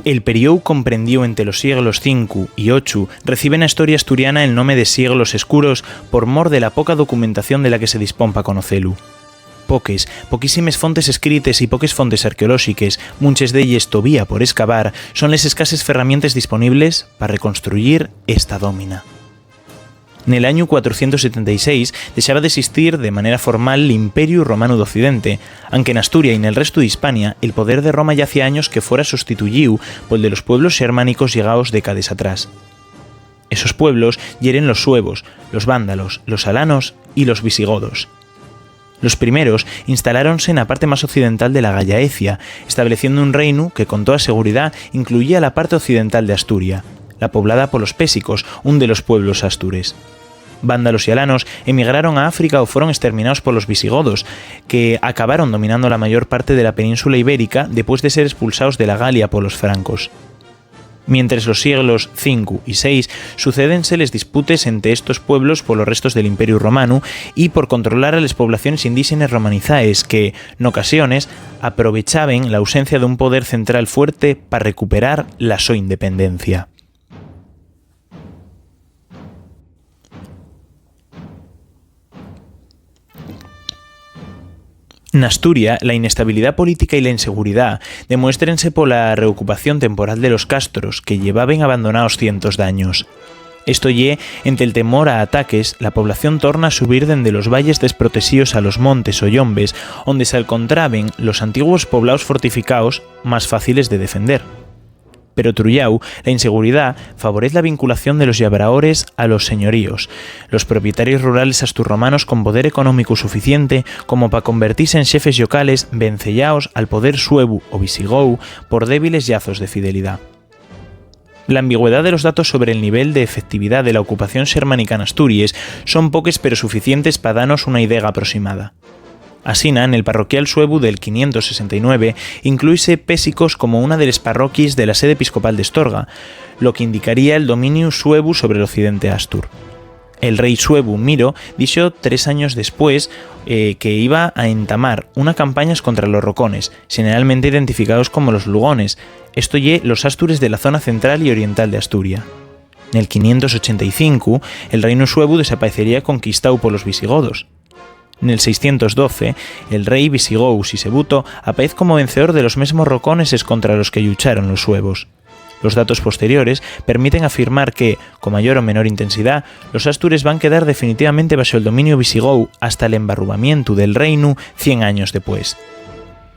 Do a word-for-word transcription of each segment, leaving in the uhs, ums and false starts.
El periodu comprendíu ente los sieglos cincu y ochu recibe na hestoria asturiana el nome de sieglos escuros por mor de la poca documentación de la que se dispón pa conocelu. Poques, poquísimes fontes escrites y poques fontes arqueolóxiques, munches d'elles tovía por escavar, son les escases ferramientes disponibles pa reconstruyir esta dómina. Nel añu cuatrocientos setenta y seis dexaba d'esistir de manera formal l'Imperiu Romanu d'Occidente, anque n'Asturia y nel restu d'Hispania el poder de Roma yá hacía años que fora sustituyíu pol de los pueblos xermánicos llegaos décades atrás. Esos pueblos yeren los suevos, los vándalos, los alanos y los visigodos. Los primeros instaláronse na parte más occidental de la Gallaecia, estableciendo un reinu que, con toa seguridá, incluyía la parte occidental de Asturia, la poblada polos pésicos, un de los pueblos astures. Vándalos y alanos emigraron a África o foron esterminaos polos visigodos, que acabaron dominando la mayor parte de la península ibérica depués de ser espulsaos de la Galia polos francos. Mientres los sieglos cincu y seis sucédense les disputes ente estos pueblos polos restos del Imperiu Romanu y por controlar a les poblaciones indíxenes romanizaes que, n'ocasiones, aprovechaben l'ausencia d'un poder central fuerte pa recuperar la so independencia. N'Asturia, la inestabilidá política y la inseguridá demuéstrense pola reocupación temporal de los castros, que llevaben abandonaos cientos d'años. Esto ye, ente'l temor a ataques, la población torna a subir dende los valles desprotexíos a los montes o llombes, onde s'alcontraben los antiguos poblaos fortificaos más fáciles de defender. Per otru llau, la inseguridá favorez la vinculación de los llabraores a los señoríos, los propietarios rurales asturromanos con poder económicu suficiente como pa convertise en xefes llocales venceyaos al poder suevu o visigou por débiles llazos de fidelidá. L'ambigüedá de los datos sobre el nivel de efectividá de la ocupación xermánica n'Asturies son poques pero suficientes pa danos una idea aproximada. Asina, nel parroquial suevu del quinientos sesenta y nueve incluíse Pésicos como una de les parroquies de la sede episcopal d'Estorga, lo qu'indicaría el dominiu suevu sobre l'occidente astur. El rei suevu Miro dixo tres años después, eh, que iba a entamar una campaña escontra los rocones, xeneralmente identificaos como los lugones, esto ye, los astures de la zona central y oriental de Asturia. Nel quinientos ochenta y cinco, el reinu suevu desapaecería conquistáu polos visigodos. Nel seiscientos doce, el rei visigou Sisebuto apaez como vencedor de los mesmos rocones escontra los que llucharon los suevos. Los datos posteriores permiten afirmar que, con mayor o menor intensidá, los astures van quedar definitivamente baxo'l dominiu visigou hasta l'embarrubamientu del reinu cien años depués.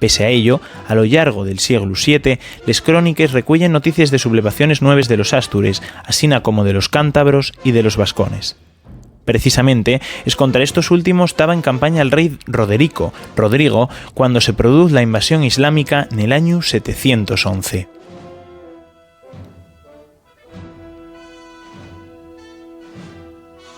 Pese a ello, a lo llargo del sieglu siete, les cróniques recueyen noticies de sublevaciones nueves de los astures, asina como de los cántabros y de los vascones. Precisamente, escontra estos últimos taba en campaña el rei Roderico, Rodrigo, cuando se produz la invasión islámica nel añu setecientos once.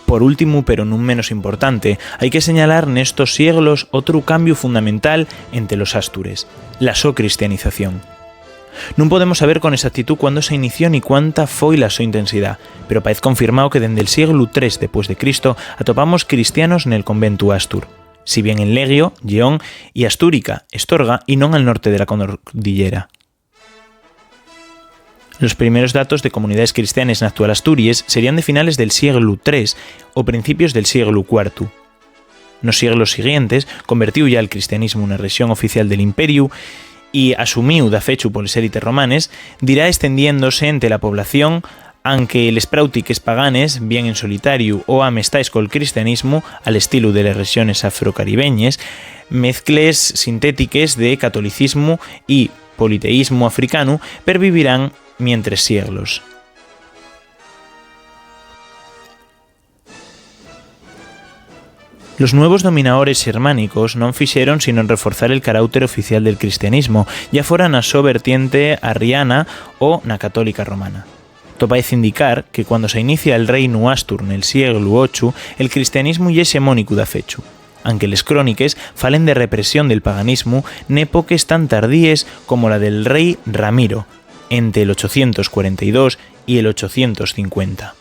Por últimu, pero nun menos importante, hai que señalar nestos sieglos otru cambiu fundamental ente los astures, la so cristianización. Nun podemos saber con exactitú cuándo se inició ni cuánta foi la so intensidá, pero paez confirmao que dende'l sieglu tres depués de Cristo atopamos cristianos nel conventu astur, si bien en Legio, Lleón, y Astúrica, Estorga, y non al norte de la cordillera. Los primeros datos de comunidaes cristianes n'actual Asturies serían de finales del sieglu tres o principios del sieglu cuartu. Nos sieglos siguientes, convertíu yá el cristianismu na relixión oficial del imperiu y asumíu dafechu poles élites romanes, dirá estendiéndose ente la población, anque les práutiques paganes, bien en solitariu o amestaes col cristianismu, al estilu de les rexones afrocaribeñes, mezcles sintétiques de catolicismu y politeísmu africanu pervivirán mientres sieglos. Los nuevos dominadores xermánicos non fixeron sino reforzar el caráuter oficial del cristianismo, ya fora na so vertiente arriana o na católica romana. Topaez indicar que cuando s'inicia el reinu astur nel sieglu ochu, el cristianismu ye hexemónicu dafechu, anque les cróniques falen de represión del paganismu n'époques tan tardíes como la del rei Ramiro, ente el ochocientos cuarenta y dos y el ochocientos cincuenta.